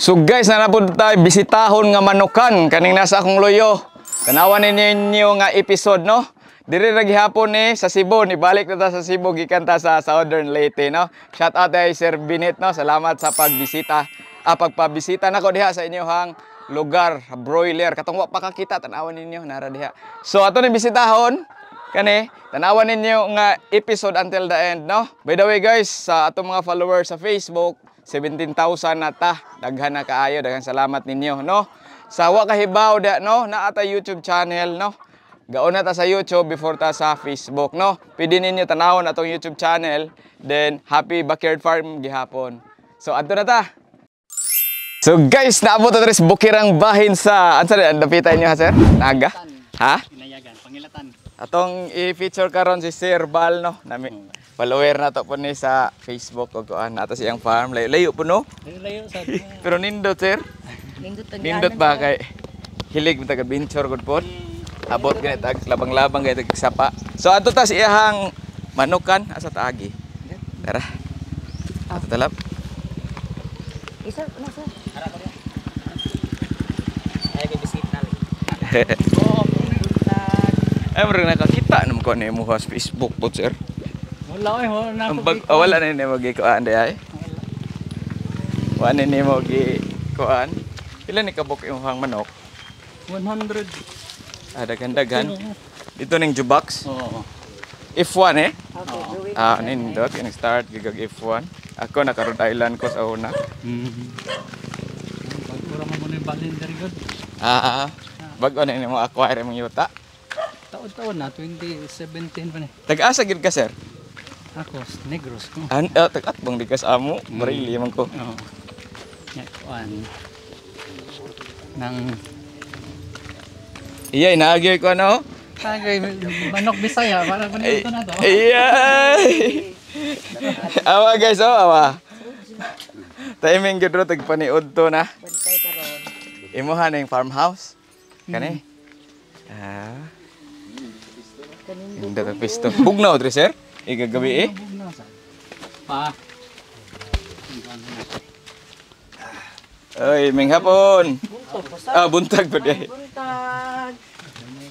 So guys, naa na pud tayo bisitahon nga manukan kaning nasa akong luyo. Tanawan ninyo nga episode, no? Diri ra gihapon ni sa Cebu, nibalik na ta sa Cebu gikan ta sa Southern Leyte, no? Shout out kay Sir Binit, no? Salamat sa pagbisita, pagpabisita nako diha sa inyohang lugar, broiler. Katong wa pa kakita, tanawan ninyo nara diha. So ato ni bisitahon kani, tanawan ninyo nga episode until the end, no? By the way guys, sa atong mga followers sa Facebook, 17,000 na ta. Daghan na kaayo, daghang salamat ninyo, no? Sa wa kahibaw da, no? Naa ta YouTube channel, no? Gauna ta sa YouTube before ta sa Facebook, no? Pwede ninyo tanawon atong YouTube channel, then Happy Backyard Farm gihapon. So adto na ta. So guys, naabot ta diri sa Bukirang Bahin sa ansa ang dapitan niyo ha, sir? Naga? Ha? Inayagan, Pangilatan. Atong i-feature karon si Sir Bal, no. Nami follower na to po ni sa Facebook og kuan nato siyang farm. Layo, layo po, no. Layo sa Pero nindot, sir. Nindot ang Nindot ba kay hilig mo taga adventure gud pod. Abot ganit tag labang-labang gani tag sapa. So adto ta sa iyahang manukan asa taagi. Tara. Ato talap. Isa na, sir. Ay, kay bisita. Ay, murag nakakita naman ko ni mo sa Facebook po, sir. Wala oy, wala na Ang bag, oh, wala na nimo gikuan di ay. Wala na nimo gikuan. Pila ni kabuk imong manok? 100. Ah, daghan-daghan. Dito ning Jubax. Oo. F1 eh. Okay, do it. Ah, nindot yung start gigag F1. Ako naka Rhode Island ko sa una. Bago ra man mo ni balin diri gud. Ah, bago na nimo acquire imong yuta. Taon-taon na 2017 pa ni. Tag-asa gid ka, sir? Ako, Negros ko. An tag-atbang di ka sa amo, barili man ko. Oo. Ya, kuan. Nang Iya, inaagyoy ko ano. Tagay manok Bisaya para pa nito na to. Iya. Awa guys, oh, awa. Timing gid ro tagpaniud to na. Bantay karon. Imuha na yung farmhouse. Kani? Ah, Kanindot. hindi ka pisto. Bugnaw dre, sir. Igagabi eh. Pa. Oy, ming hapon. Buntag po sa. Ah, buntag pa di. Buntag.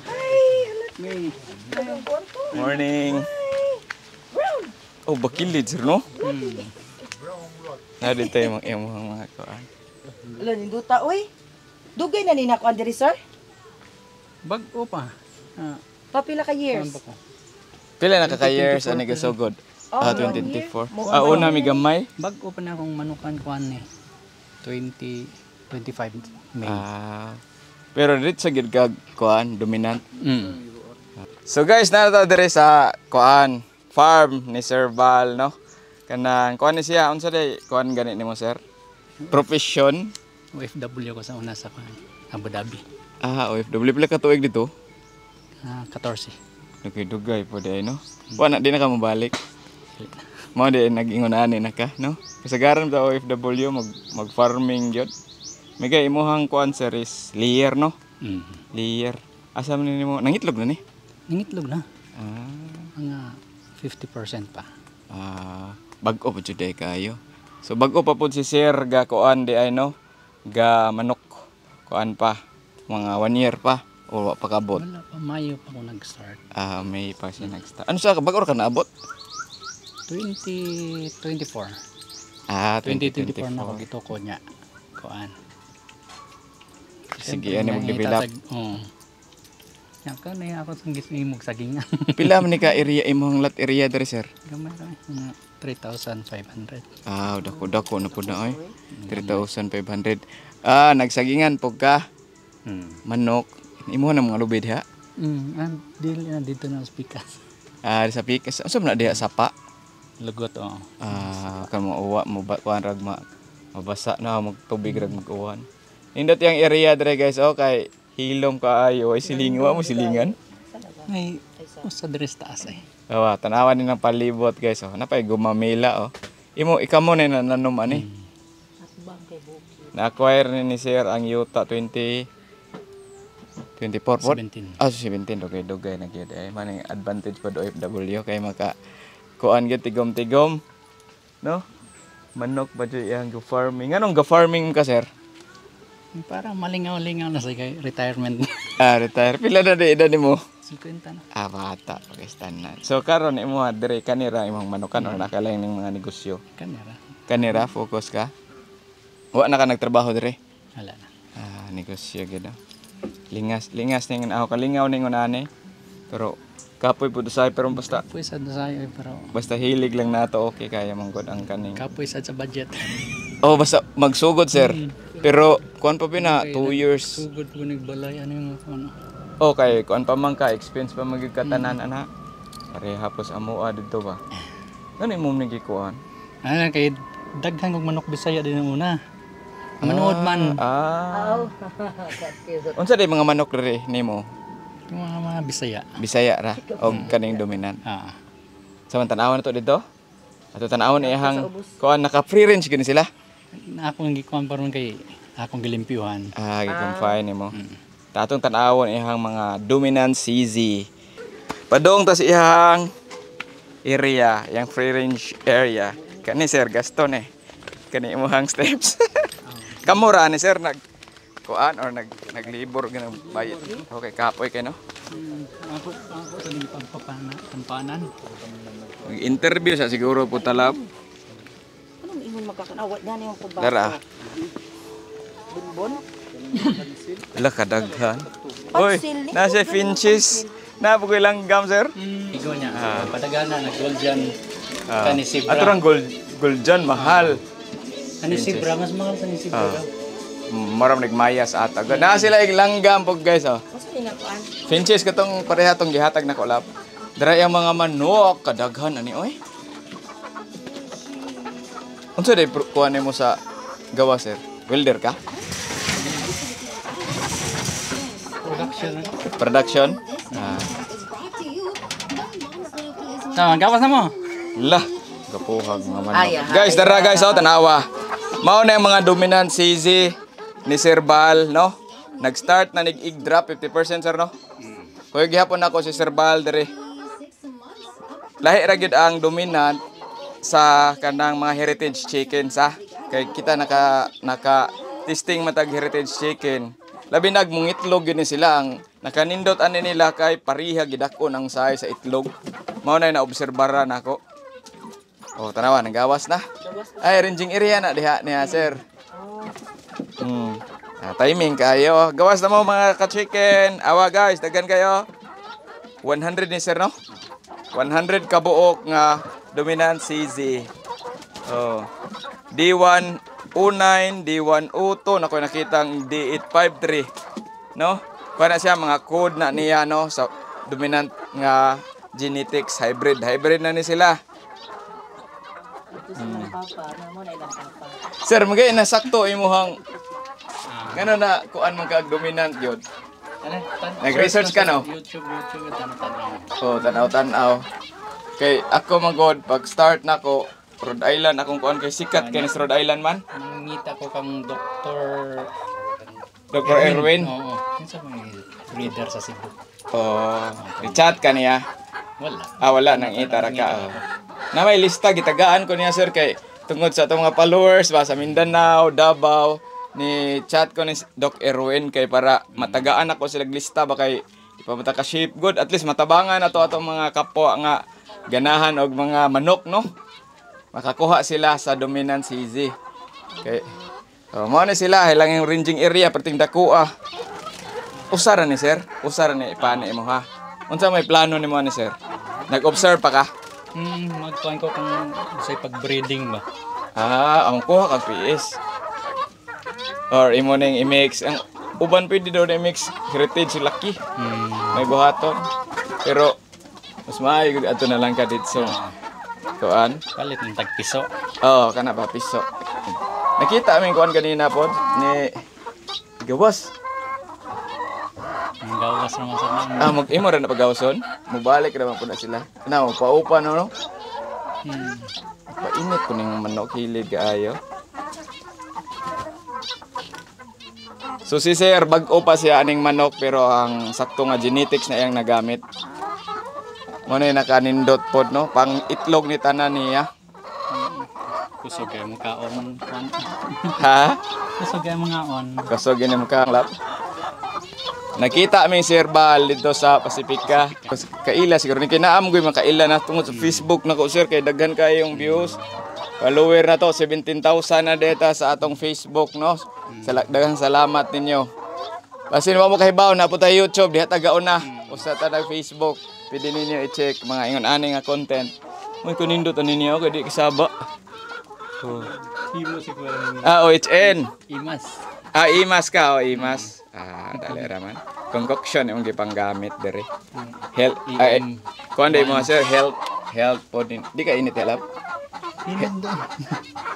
Ay, halat. May Anong kwanto? Morning. Brown. Oh, bakilid sir, no? Na dito yung mga imong mga kuan. Ala, nindota oy. Dugay na ni nako diri, sir. Bag-o pa. Ah, Papila ka years? kuan ba ko? Pila na ka years ani gasugod? Oh, Ah, one year. 2024. Ah, una mi gamay. Bag-o pa na akong manukan kuan ni. 2025 May. Ah. Pero dito sa gid kag kuan dominant. So guys, naa ta diri sa kuan farm ni Sir Val, no? Kanang kuan ni siya, unsa day kuan gani nimo, sir? Profession? OFW ko sa una sa kuan, Abu Dhabi. Ah, OFW. Pila ka tuig dito? Ah, 14. Dugay-dugay po di ay, no? Wa na di na ka mobalik. Mao di nag-ingon ani na ka, no? Kasagaran ta OFW mag mag-farming gyud. Migay imuhang kuan, sir, is layer, no? Layer. Asa man nimo nangitlog na ni? Nangitlog na. Ah. Mga 50% pa. Ah, bag-o pa jud ay kayo. So bag-o pa pud si sir ga kuan di ay, no? Ga manok kuan pa mga one year pa o wa pa kabot. Wala pa, Mayo pa ako nag-start. Ah, may pa siya nag-start. Ano sa bag-o ra ka naabot? 2024. Ah, 2024 na ako 2024. gituko niya. Kuan. Sige, ano mag-develop. Oo. Yan ka na ako sa gising saging. Pila man ni ka area imong lot area diri, sir? Gamay ra mga 3,500. Ah, dako dako na pud na oy. 3,500. Ah, nagsagingan pug ka manok. Imo na mga lubid ha. Ah, dili na dito na sa pikas. Ah, sa pikas. Unsa man na diha, sapa? Lugot, oo. Ah, kan mo uwa mo ba kuan rag ma mabasa na magtubig rag mag-uwan. Nindot yung area dre guys, oh, kay hilom kaayo ay silingan wa mo silingan. Ay, usa diri sa taas ay. Awa, tanawan ni ng palibot guys, oh. Napay gumamela, oh. Imo ikamo na nanom ani. Atbang kay bukid. Na-acquire ni sir ang yuta 20 24 po. 17. Ah, 17, dugay dugay na gyud ay maning advantage pod OFW kay maka kuan gyud tigom-tigom. No? Manok ba jud iyang go farming? Anong go farming ka, sir? Para malingaw-lingaw na sa kay retirement. Ah, retire. Pila na di edad nimo? 50 na. Ah, bata Pakistan na. So karon imo dire kanira imong manukan or nakalain ning mga negosyo? Kanira. Kanira focus ka? Wa na ka nagtrabaho dire? Wala na. Ah, negosyo gid, no? Lingas, lingas ning ako kalingaw ning unani. Pero kapoy pud usay, pero basta Kapoy sad na sayo eh, pero basta hilig lang nato, okay kaya man gud ang kaning. Kapoy sad sa budget. Oh, basta magsugod, sir. Pero kuan pa pina 2 years. Sugod ko nagbalay ano yung ano. Okay, kuan pa man ka, expense pa magyud katanan ana. Pareha pos amoa didto ba. Ano imong nagikuan? Ano kay daghan kog manok Bisaya din ang una. Manuod man. Ah. Unsa day mga manok diri nimo? Yung mga Bisaya. Bisaya ra og kaning dominant. Ah. Sa man tan-awon na to dito? Ato tan-awon iyang kuan, naka free range gini sila. Na akong gikuan pa ron kay akong gilimpyuhan. Ah, gi-confine nimo. Tatong tan-awon iyang mga dominant CZ. Padong tas iyang area, yang free range area. Kani Sir Gaston eh. Kani imong steps. Kamo ra ni sir nag kuan or naglibor ganang bayit? Okay, kapoy kay no. Ako sa ding pagpapana, tampanan. Mag-interview sa siguro po talab. Anong ingon magkakan? Awat na yung kubaso. Dara. Bunbon? Ala kadaghan. Oy, Pansil ni. nasa finches. Na po langgam, sir. Igo niya. Padagana na golden. Ah. Kani sibra. Ato rang gold gold dyan, mahal. Kani sibra mas mahal sa ni sibra. Maram nagmayas ata. Na sila langgam po, guys, oh. Masa ni nga kuan? Finches katong pareha tong gihatag na kolap. Dara yung mga manok kadaghan ani oy. Unsa day kuan nimo sa gawa, sir? Welder ka? Production. Production? Ah. Tama, gawas na mo. Lah, gapuhag mga manok. Ay, ah, Guys, tara guys, oh, tanawa. Mao na yung mga dominant CZ ni Sir Bal, no? Nag-start na nig drop 50%, sir, no? Kuya gihapon ako si Sir Bal dere. Lahi ra gyud ang dominant sa kanang mga heritage chicken sa kay kita naka naka testing matag heritage chicken. Labi nag mungitlog yun ni sila, ang nakanindot ani nila kay pariha gidakon ang size sa itlog. Mao na naobserbara nako. Oh, tanawa, nanggawas na. Ay, ranging area na diha niya, sir. Ah, timing kayo. Gawas na mo mga ka-chicken. Awa guys, daghan kayo. 100 ni sir, no? 100 kabuok nga dominant CZ. Oh. D109, D102, nako nakita ang D853. No? Kuha na siya mga code na niya, no, sa dominant nga genetics hybrid. Hybrid na ni sila. Ito sa mga papa, na mo na ilang papa. Sir, magay na sakto imuhang ngano na kuan man kag dominant yun. Ano? Nag-research ka, no? YouTube, YouTube, tanaw-tanaw. Oh, tanaw-tanaw. Kay ako magod pag start nako Rhode Island akong kuan kay sikat kay ni sa Rhode Island man. Nangita ko kang Dr. Dr. Erwin. Oo. Kinsa may breeder sa Cebu? Oh, i-chat ka niya. Wala. Ah, wala nang itara ka. Oh. Na may lista gitagaan ko niya, sir, kay tungod sa atong mga followers ba sa Mindanao, Davao, ni chat ko ni Doc Erwin kay para matagaan ako sila lista ba kay di pa mata ka shape good, at least matabangan ato atong mga kapwa nga ganahan og mga manok, no, makakuha sila sa dominant CZ kay oh, mao ni sila ilang yung ranging area perting dako ah. Usara ni sir, usara ni ipani mo ha. Unsa may plano nimo ni sir? Nag-observe pa ka? Magkuhan ko kung sa pag-breeding ba. Ah, ang kuha kag PS. Or imo ning i-mix ang uban, pwede daw na i-mix heritage lucky. May buhaton. Pero mas maayo gud ato na lang ka dito. Kuan. Palit ng tagpiso. Oh, kana ba piso. Nakita aming kuan kanina pod ni gawas. Ang gawas naman sa mga. Ah, mag imo ra na pagawson. Mubalik ra man pud na sila. Na paupa no, no. Painit ko ning manok, hilig kaayo. So si sir, bag-o pa siya aning manok pero ang sakto nga genetics na iyang nagamit. Mo na yung nakanindot pod, no, pang itlog ni tanan niya. Kusog kay mo kaon man kuan. Ha? Kusog kay mga on. Kusog ini mo lap. Nakita mi Sir Bal dito sa Pacifica. Kaila siguro ni kinaam ko yung makaila na tungod sa Facebook na ko, sir, kay daghan kayong views. Follower na to 17,000 na deta sa atong Facebook, no. Daghang salamat ninyo. Basin mo kahibaw na po tayo YouTube diha taga una usa ta nag Facebook. Pwede ninyo i-check mga ingon ani nga content. May kunindot ani niyo kay di kasaba. Oh. Himo siguro ni Ah, OHN. Imas. Ah, imas ka, o imas. Ah, dali raman. Concoction yung gipanggamit dere. Health, ay, EM. kuan day mo, sir, health, health pod din. Di ka init help.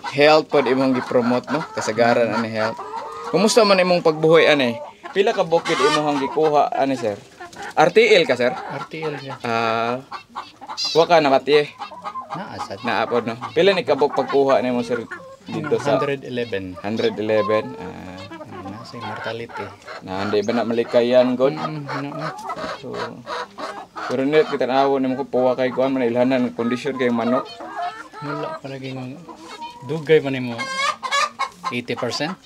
Health pod imong gi-promote, no? Kasagaran ani health. Kumusta man imong pagbuhi ani? Pila ka bukid imong gikuha ani, sir? RTL ka, sir? RTL siya. Ah, wa ka nabati eh. Naa sad. Naapod, no. Pila ni kabuk pagkuha nimo, sir, dito sa 111. 111. Ah, Nasa mortality. Na hindi ba na malikayan god? No. So, pero nila kita nawon nimo ko puwa kay kuan man ilhanan kondisyon kay manok. Wala pa lagi mo. Dugay pa nimo 80%.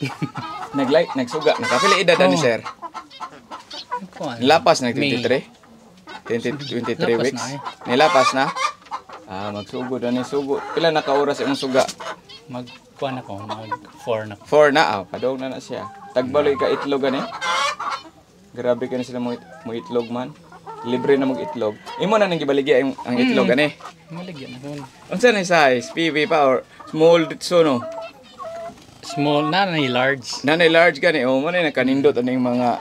Naglike, nagsuga. Nakapila edad ani, Oh. sir? Kuan. Nilapas nag May. 23. 20, 23 Lapas weeks. na eh. Nilapas na. Ah, magsugo na ni sugo. Pila na ka oras imong suga? Mag kuan ako, mag 4 na ako. 4 na ah, padong na na siya. Tagbaloy ka itlog ani. Grabe ka na sila mo itlog man. Libre na mag itlog. Imo na nang gibaligya ang itlog ani. Maligyan ako. Unsa na size? PV pa or small ditso, no? Small na na large. Nanay large gani oh, mo na nakanindot aning mga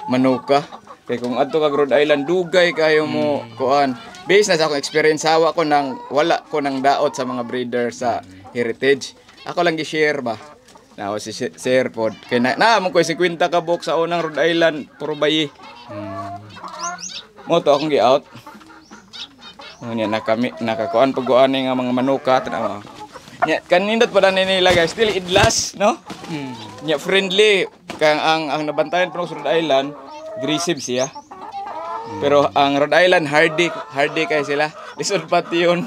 manuka. Kay kung adto kag Rhode Island, dugay kayo mo kuan. Based na sa akong experience, hawa ko nang wala ko nang daot sa mga breeder sa heritage. Ako lang gi-share ba. Na si Sir pod. Kay na, na mo ko 50 ka box sa unang Rhode Island, puro bayi. Mo to akong gi-out. Unya na kami nakakuan pag ani nga mga manuka, tanawa. Nya kanindot pa na nila, guys, still idlas, no? Nya friendly kay ang nabantayan pa sa Rhode Island, aggressive siya. Pero ang Rhode Island hardy, hardy kay sila. Lisod pati yun.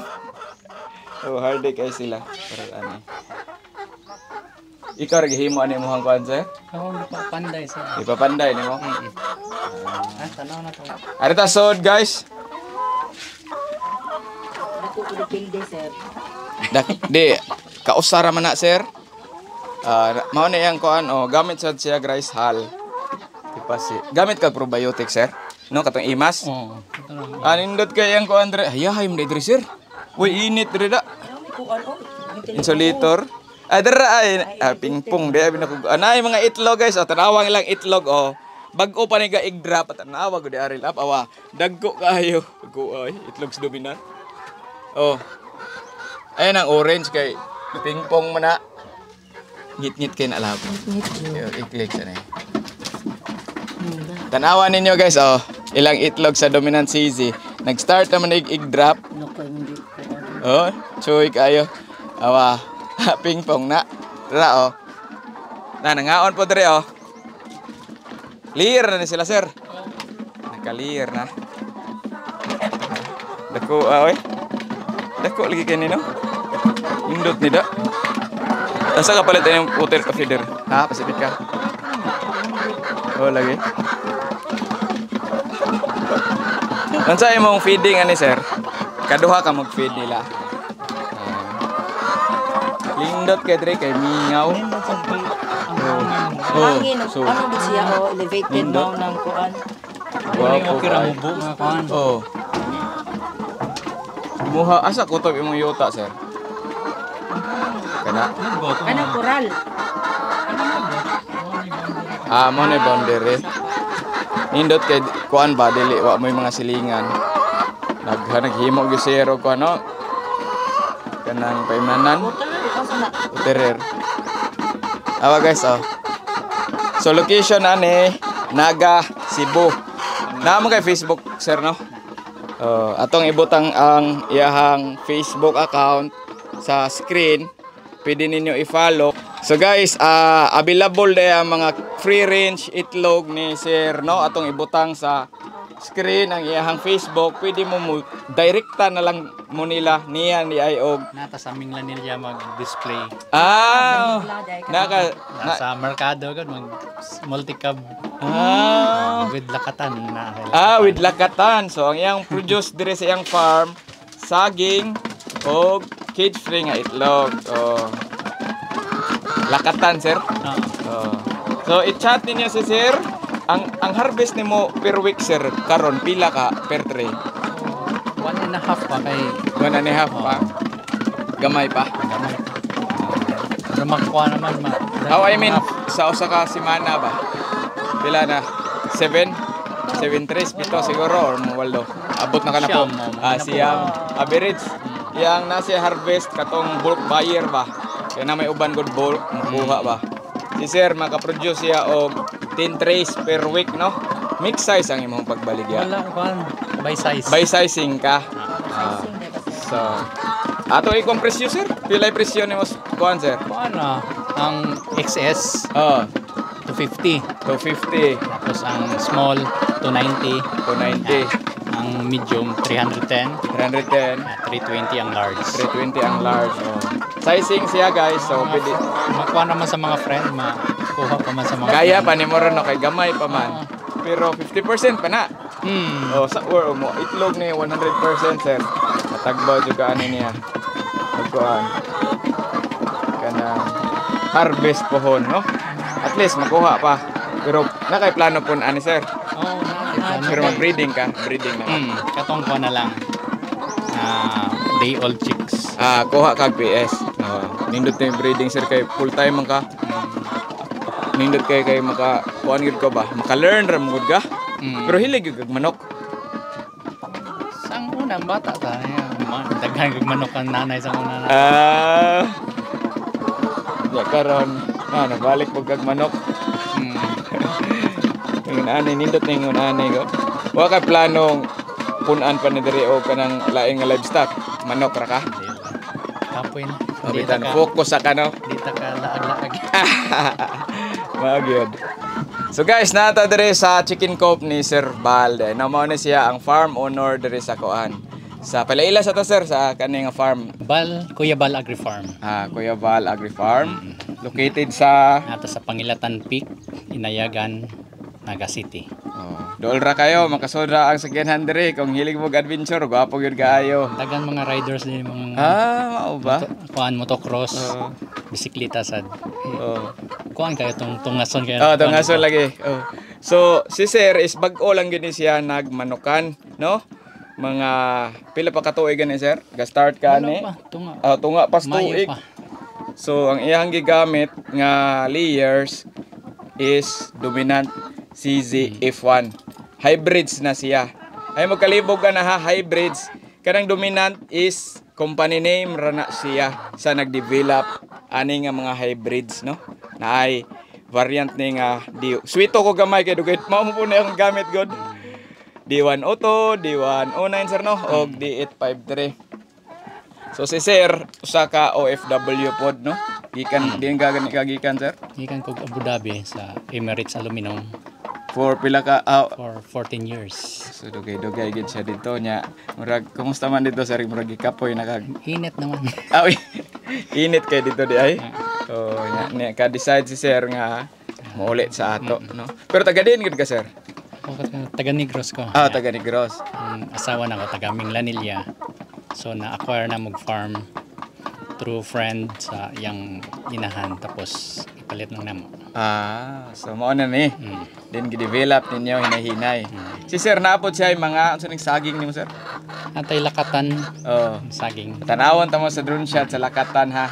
Oh, hardy kay sila. Pero ani. Ikaw ra gihimo ani imong kuan, sir? Ako panday sa. Ipapanday nimo. Ah, tanaw na to. Arita sod, guys. Dako ko depende, sir. Di kausara man na, sir. Ah, mao na iyang kuan oh, gamit sad siya rice hull. Ipasi. Gamit kag probiotic, sir? No, katong imas. Oo. Ito lang. Anindot kay ang kuan dre. Hayahay mo dre, sir. Uy, init dre da. Ano may kuan oh? Insulator. Ah, dra ay ah, pingpong di abi nako. Anay mga itlog, guys. Oh, tanawang ilang itlog oh. Bag-o pa ni ga egg drop at tanawa gud ari lap awa. Dagko kaayo. Dagko ay itlog sa dominan. Oh. Ayan ang orange kay pingpong man na. Ngit-ngit kay na lap. I-click sa na. Tanawa ninyo, guys, oh. Ilang itlog sa Dominant CZ. Nag-start naman egg, egg drop. Nako hindi kuan. Oh, chuy kayo. Awa, pingpong na. Tara oh. Na nangaon po dre oh. Clear na ni sila, sir. Naka-clear na. Dako ah, oy. Dako lagi kay nino. Indot ni da. Asa ka palit yung hotel ka feeder? Ha, Pacifica. Oh, lagi. Unsa imong feeding ani, sir? Kaduha ka mag-feed nila. Ah. Lindot kay dre kay mingaw. Ang Oh, Hangin, so ano di siya oh, elevated Nindot. mao nang kuan. Gwapo okay ra kaayo. mo nga kuan. Oh. Muha asa kutob imong yuta, sir? Kana. Kanang koral. Ah, mo na boundary. Nindot kay kuan ba dili wa mo'y mga silingan. Naghimo gyud sir og kuan, no. Kanang paimanan. Uterer. Awa, guys, oh. So location ani Naga, Cebu. Naa mo kay Facebook, sir, no? Oh, atong ibutang ang iyahang Facebook account sa screen. Pwede ninyo i-follow. So guys, available na ang mga free range itlog ni sir, no? Atong ibutang sa screen ang iyahang Facebook. Pwede mo mo direkta na lang mo nila niya ni ay og Nata sa Minglanilla mag-display. Ah, naka na, Nasa merkado gud mag multicab with lakatan na. Ah, with lakatan. So ang iyang produce dire sa iyang farm, saging og cage free nga itlog. Oh. Lakatan, sir. Oo. Oh. So i-chat ninyo si sir. Ang harvest nimo per week, sir, karon pila ka per tray? 1.5 pa kay 1.5 pa. Gamay pa. Gamay. Pero makuha naman ma. How, I mean, sa usa ka semana ba? Pila na? 7? 7 trays, pito siguro or mo walo. Abot na ka na po. Siyam, oh, Ah, na po. Siyam. Average. Yang nasa harvest katong bulk buyer ba? Kaya na may uban good bulk, makuha ba? Si sir maka-produce siya og 10 trays per week, no? Mix size ang imong pagbaligya? Wala kuan, by size. By sizing ka. Ah. Sizing, di ba, sir? So, ato ikong presyo, sir? Pilay presyo nimo kuan, sir? Kuan ah, ang XS Oh, 250. 250. Tapos ang small 290, 290. ang medium 310, 310. 320 ang large. 320 ang large. Oh. Sizing siya, guys. So pwede Makuha naman sa mga friend, makuha pa man sa mga kaya friend. pa ni mo ron, no, kay gamay pa man. Pero 50% pa na. Oh, sa or mo itlog ni 100%, sir. Matagbaw jud ka ani niya. Pagkuan. Kanang harvest pohon, no? At least makuha pa. Pero nakay plano po ani, sir? Oh, na. Pero mag-breeding ka, breeding na ka. Katong kuha na lang. Ah, day old chicks. Ah, kuha kag PS. Oh, nindot na yung breeding, sir, kay full time man ka. Nindot kay kay maka kuan gyud ko ba? Maka-learn ra mo gud ka. Pero hilig gyud kag manok. Sa una, bata ta. Daghan kag manok ang nanay sa una. Ah. Ya karon, ah, nabalik po kag manok. Ingon ani, nindot na ingon ani ko. Wa kay planong punan pa ni diri o kanang laing nga livestock. Manok ra ka. Di lang. Kapoy na. Di Kapitan, ta ka, focus sa kano. di ta ka laag-laag. Mao gyud. So guys, nata diri sa chicken coop ni Sir Balde. Na mao ni siya ang farm owner diri sa kuan. Sa palaila sa to, sir, sa kani nga farm? Bal, Kuya Bal Agri Farm. Ah, Kuya Val Agri Farm. Located sa Nata sa Pangilatan Peak, Inayagan, Naga City. Oh, dool ra kayo, makasodra ang sakyanan diri kung hilig mo adventure, gwapo gyud kaayo. Daghan mga riders din, mga Ah, mao ba? Kuan, motocross, bisikleta sad. Oh. Kuan kayo tong tungason kayo. Oh, tungason lagi. Oh. So, si sir is bag-o lang gyud ni siya nagmanukan, no? Mga pila pa ka tuig gani, sir? Ga-start ka Wala ni? pa, tunga. Ah, tunga pas Mayo tuig. pa. So, ang iyang gigamit nga layers is Dominant CZF1. Hybrids na siya. Ay magkalibog ka na ha, hybrids. Kanang Dominant is company name ra na siya sa nag-develop ani nga mga hybrids, no? Na ay variant ni nga di sweeto ko gamay kay dugay mao mo po na akong gamit god. D102, D109, sir, no, og D853. So si sir usa ka OFW pod, no? Gikan diin ka gani ka gikan, sir? Gikan kog Abu Dhabi sa Emirates Aluminum For pila ka ah, for 14 years. So dugay-dugay gid siya dito nya. Murag kumusta man dito, sir? Murag gikapoy na kag. Init naman. Ah, uy. Init kay dito di ay. Oh, nya, nya ka decide si sir nga maulit sa ato, no? Pero taga diin gid ka, sir? Ako taga Negros ko. Ah, taga Negros. Ang asawa na ko taga Minglanilla. So na-acquire na mag farm through friend sa iyang inahan, tapos ipalit lang namo. Ah, so mao na ni. Then gi-develop ninyo hinay-hinay. Si sir naapod siya ay mga unsa ning saging nimo, sir? Atay lakatan Oh. saging. Tanawon ta mo sa drone shot sa lakatan ha.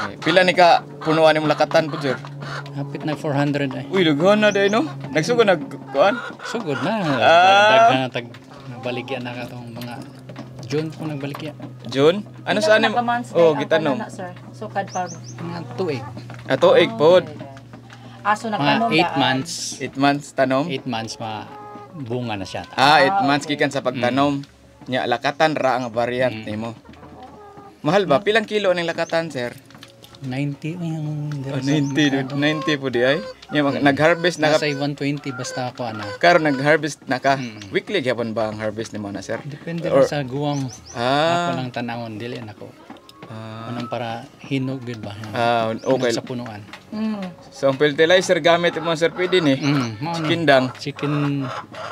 Eh, pila ni ka punuan nimo lakatan po, sir? Hapit na 400 ay. Uy, daghan na day, no? Nagsugod nag kuan? Sugod na. Ah. Daghan na tag nabaligya na katong mga June ko nagbaligya. June? Ano sa anim? Pila ka months Oh, day ang gitanom. kanana, sir? Sukad farm. Mga tuig. Ato egg pod. Ah, so Mga nagtanom 8 daan. months. 8 months tanom. 8 months ma bunga na siya. Ah, 8 months gikan sa pagtanom. Nya lakatan ra ang variant nimo. Mahal ba? Pilang kilo ning lakatan, sir? 90 uy ang Oh, 90, 90 po di ay. Nya nag-harvest na ka. Nasa 120 basta ako ana. Karon nag-harvest na ka. Weekly gyapon ba ang harvest nimo na, sir? Depende or, sa guwang. Ako lang tanawon, dili nako. Anong para hinog gud ba? Ah, okay. Hinog sa punuan. So ang fertilizer gamit mo, sir, pwede ni. Mao na. Chicken dang. Chicken.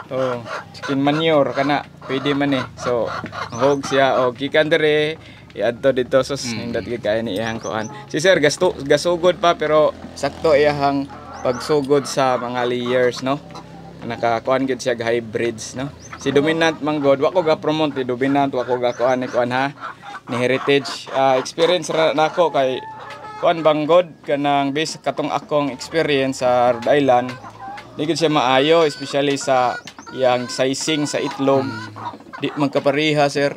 Oh, chicken manure kana pwede man eh. So hog siya og gikan dere iadto dito sus hindot gyud kay ni iyang kuan. Si sir gasto gasugod pa pero sakto iyahang pagsugod sa mga layers, no. Nakakuan gyud siya og hybrids, no. Si dominant manggod, wa ko ga promote ni dominant, wa ko ga kuan ni kuan ha. Ni heritage. Ah, experience ra nako kay kuan banggod kanang base katong akong experience sa Rhode Island. Di gud siya maayo, especially sa yang sizing sa itlog. Di magkapareha, sir,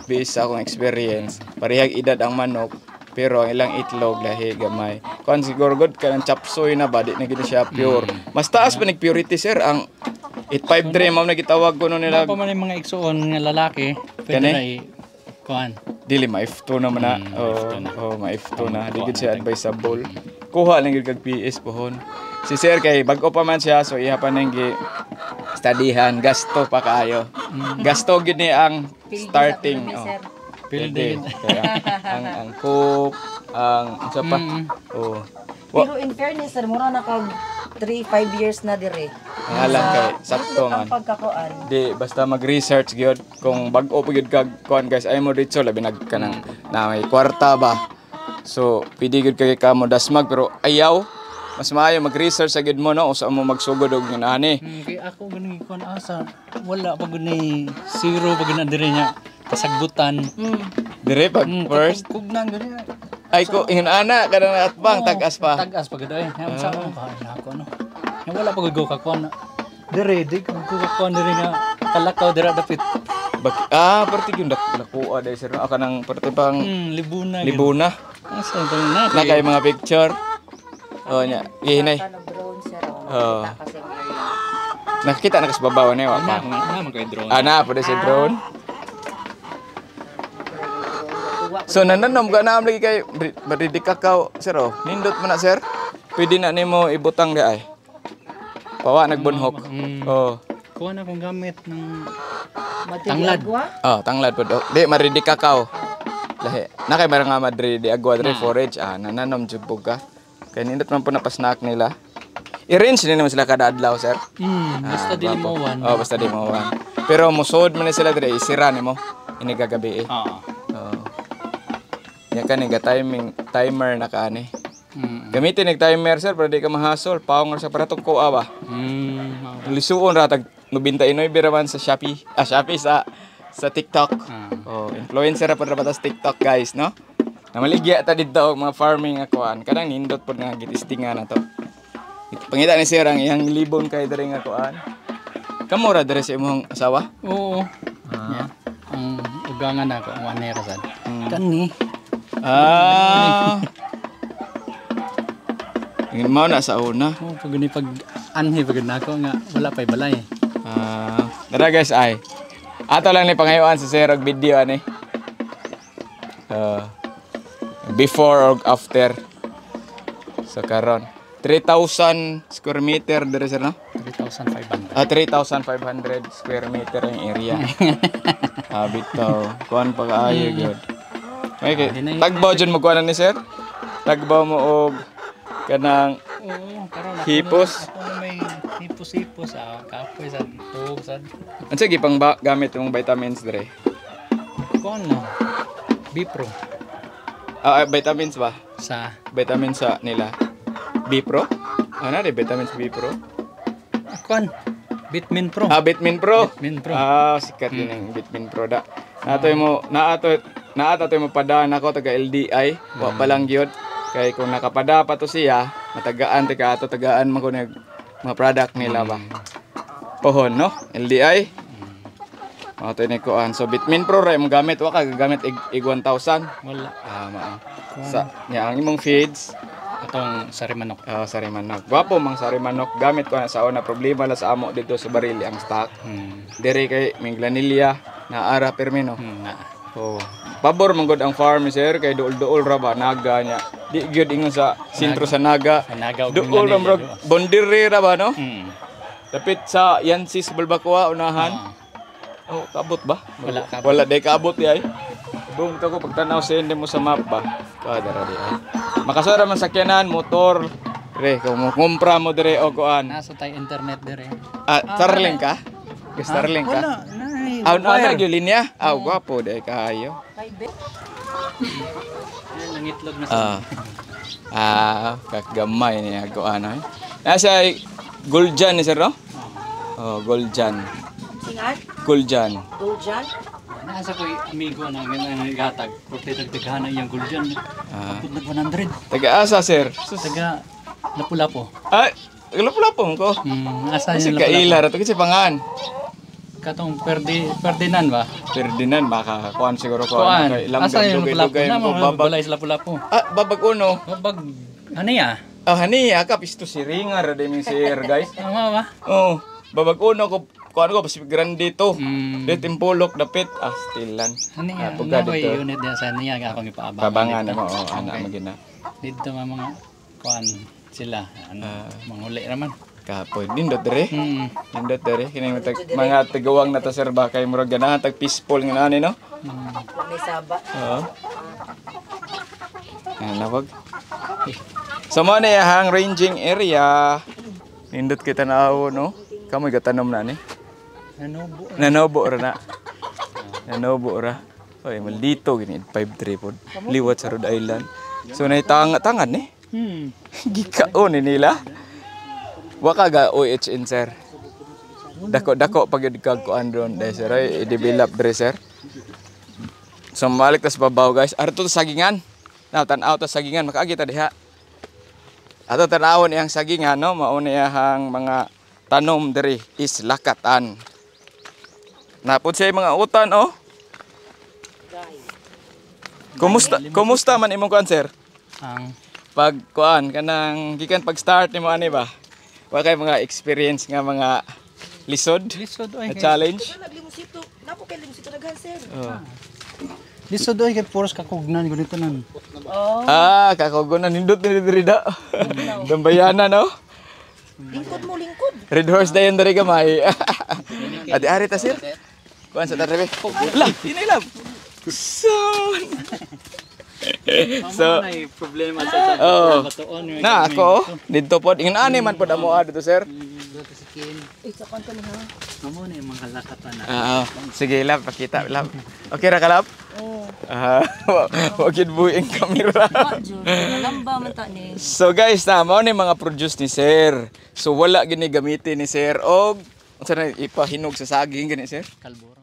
based sa akong experience. Parehag edad ang manok, pero ang ilang itlog lahi gamay. Kuan siguro god kanang chapsoy na ba, di na gid siya pure. Mas taas pa nig purity, sir, ang 853 mao na gitawag ko no nila. Pa man yung mga igsuon nga lalaki, pwede Kani? na i kuan. Dili ma F2 naman na. Oh, F2 na. oh, ma F2 na. Di gid siya advisable. Kuha lang gid kag PS pohon. Si sir kay bag-o pa man siya, so iya pa nang gi studyhan, gasto pa kaayo. Gasto gid ni ang starting. Pildi Oh. sa sir. Pwede. Kaya ang cook, ang unsa pa? Oh. Wa Pero in fairness, sir, mura na kag 3 5 years na dire. Nga lang kay sakto Ang man. pagkakuan. Di basta mag-research gyud kung bag-o pa gyud kag kuan, guys, ay mo dito labi nag kanang na may kwarta ba. So pwede gyud kay kamo dasmag pero ayaw, mas maayo mag-research sa gyud mo, no, usa mo magsugod og ani. Kay ako ganing kuan asa wala pa gud ni zero pa gud na dire niya kasagbutan. Dire pag first Kugnan gani. Ay ko ingon ana kanang atbang tag-as pa. Tag-as pa gud ay. Ang sa akong kain ako no. Nga wala pa gud ko kakuan. Dire di ko kakuan dire nga kalakaw dira dapit. Ah, parte gyud nakuha dai, sir, no? Ah, kanang parte pang Libuna. Gud. Libuna. Asa to na? Na kay mga picture. Oh nya, gihinay. Ano drone, sir, oh, Oo. makita kasi ang area. Nakakita na kas babaw ni wa pa. Na na man kay drone. Ah, na pwede si drone. So nananom ka na lagi kay baridi kakao, sir, oh. Nindot man na, sir. Pwede na nimo ibutang di ay. Pawa nagbunhok. Oh. Kuha na akong gamit ng Madrid Tanglad. agwa? Oh, tanglad pod. Oh. Di maridi kakao. Lahi. Na kay marang nga Madrid di agwa dre forage ah nananom jud pug ka. Kay nindot man po na pasnak nila. I-range ni naman sila kada adlaw, sir. Basta dili mo one. Oh, basta di mo wan. Pero musod man ni sila dire, isira nimo ini gagabi eh. Oo. Oo. Ya ka ni ga timing timer na ka ani. Gamitin ni timer, sir, para di ka mahasol. Paong ra sa paratong kuha ba. Lisuon ra tag 99 ra man sa Shopee. Ah, Shopee sa TikTok. Oh, influencer ra pud ra ba ta sa TikTok, guys, no? Namaligya ta didto og mga farming nga kuan. Kanang nindot pud nga gitistingan na to. Pangita ni sir ang iyang libon kay diri nga kuan. Kamo ra diri sa imong asawa? Oo. Yeah. Ang ugangan nako, ang wanera sad. Kani. Ah. Ingin mao na sa una. Oh, pag ni pag anhi pag nako nga wala pay balay. Ah, tara guys ay. Ato lang ni pangayuan sa sir og video ani. Before or after. So karon 3,000 square meter dire, sir, no? 3,500. Ah, 3,500 square meter ang area. Ah, bitaw. Kuan pa kaayo gyud. May kay tagbaw jud mo kuan ni sir. Tagbaw mo og kanang Oo, karon ako hipos. Na, ako na may hipos-hipos ah, kapoy sad, tuog sad. Unsa gipang ba gamit mong vitamins dire? Kuan no. Bipro Ah, ah, vitamins ba? Sa Vitamins sa nila. B-Pro? Ano rin vitamins B-Pro? Ah, kuan Bitmin Pro. Ah, Bitmin Pro. Bitmin Pro. Ah, sikat din ang Bitmin Pro da. Natoy mo, naato naata to mo padaan ako taga LDI, wa pa lang gyud. Kay kung nakapada pa to siya, matagaan tika ato tagaan man ko nag mga product nila ba. Pohon, no? LDI. Mao to ni kuan. So Bitmin Pro ra imong gamit, wa ka gagamit ig 1000. Wala. Ah, mao. Sa nya ang imong feeds, Atong sarimanok. Ah, sari manok. Gwapo mang sari manok. Gamit ko na sa una, problema lang sa amo dito sa Barili ang stock. Dere kay Minglanilla na ara permino. Na. Oh. Pabor man gud ang farm, sir, kay duol-duol ra ba Naga niya. Di gyud ingon sa sentro sa Naga. Sa Naga ug Duol ra Minglanilla, murag boundary ra ba, no? Mm. Dapit sa Yansis Balbacoa unahan. Oh, kaabot ba? Wala, kaabot. Wala day kaabot di ay. Boom to ko pagtanaw sa hindi mo sa map ba. Kadara di ay. Makasura man sakyanan, motor. Re, kung mo kumpra mo dire o kuan. Nasa tayo internet dire. Ah, Starlink ka? Ka Starlink ka? Wala, nay. Ah, na gyud linya. Ah, gwapo day kaayo. Nangitlog na sa Ah. Ah, kagamay niya kuan ay. Nasa Guljan ni sir, no? Oh, Guljan. Singat, Guljan. Doljan. Nasa ko'y amigo na nga gatag. Porque dagdaghan na iyang guljan. Ah. Abot nag 100. Taga-asa, sir? Sus. Taga Lapu-Lapu. Ay, lapu-lapu ko. Asa Kasi yung Lapu-Lapu? kaila ra to kasi pangan. Katong Ferdinand ba? Ferdinand baka kuan siguro ko Kuan. kay Asa langgam yung Lapu-Lapu? dugay-dugay Na mo mga babag. balay sa Lapu-Lapu. Ah, babag uno. Babag ano ya? Ah, hani aka pisto si Ringa ra min sir, guys. Tama ba? Oh, babag uno ko kuan ko Pacific Grande to. Dito impulok dapit ah stilan. Ano ya? Ah, pugad Ano dito. unit diya sa niya nga akong ipaabangan. Pabangan dito. na mo, oh, ana magina. Dito mga mga kuan sila. Ano, manguli raman. Kapoy nindot dire. Nindot dire kini mga tigawang na ta sir ba kay murag ganahan tag peaceful nga nani, no? May saba. Oo. Ayan, nawag. So mo na iyahang ranging area. Nindot kita na awo, no? Kamoy gatanom na ni. Nanobo. Nanobo ra na. Nanobo ra. Oy, maldito gini 5-3 pod. Liwat sa Rhode Island. So nay tangan ni. Gikaon ni nila. Waka ga OHN, sir. Dako dako pag yun kag kuan ron dai sir ay i-develop dre, sir. So malik tas babaw, guys. Arto to sagingan. Na tan-aw ta sagingan makaagi ta diha. Ato tan-awon iyang sagingan, no, mao ni iyang mga tanom diri is lakatan. Napod siya mga utan, oh. Kumusta kumusta man imong kuan, sir? Ang Pag kuan kanang gikan pag start nimo ani ba? Wa kay mga experience nga mga lisod lisod oy. na challenge? Wala naglimosito. Napo kay limosito daghan, sir. Oh. Lisod oy kay puros kakugnan ganito nan. Oh. Ah, kakogo na nindot ni diri da. Dambayana, no? Lingkod mo, lingkod. Red horse dayon diri gamay. Adi ari ta, sir. Kuan sa tarebe. La, inilab. Son. So, may problema sa oh. batuon. Na ako didto pod ingon ani man pod amo dito, sir. Eh, sa kanto ni ha. Mamo na yung mga lakatan na. Ah, sige lab, pakita lab. Okay ra ka, lab? Oh. Ah, wa gid buing kamera. Jud, nalamba man ta ni. So guys, na mao ni mga produce ni sir. So wala gini gamitin ni sir og unsa na ipahinog sa saging gani, sir? Kalbo.